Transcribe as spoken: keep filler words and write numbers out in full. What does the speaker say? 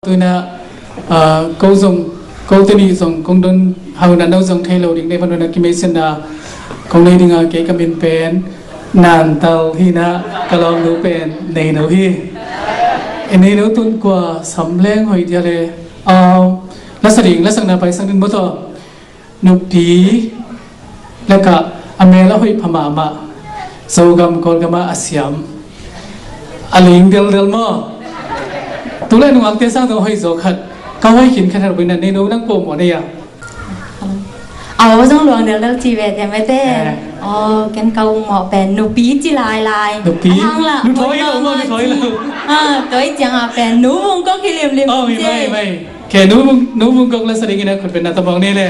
Tuna, ah, ko zong, ko teni zong kong don hau na no zong thei lo ding nei van na kimei sin na kong nei dinga kei ka min pen Nan Tal hi na ka lawm nu pen Nei No hi. E Nei No tun kua sam leng hoi dia le, ah, lasa ding, lasa na pai sang din motor. Nupi laka a mel a hoih pha mahmah, Zogam Kawlgam ah a siam, a ling deldel maw? Tulai nungakte sang zong hoih zaw khat, ka hoih khin khat khat buina Nei No nang pawh mawh nei a. Aw zong luang deldel ci ve te mete. Eh. Aw ken ka um mawh pen nupi ci lailai. Nupi. Ahang la, nu thoi lo maw, nu thoi lo. Ah, toi ciang a pen nu vung kok hi limlim. Aw mi mai mai. Ke nu vung, nu vung kok la sa ding ina khut pen na tamong nei le.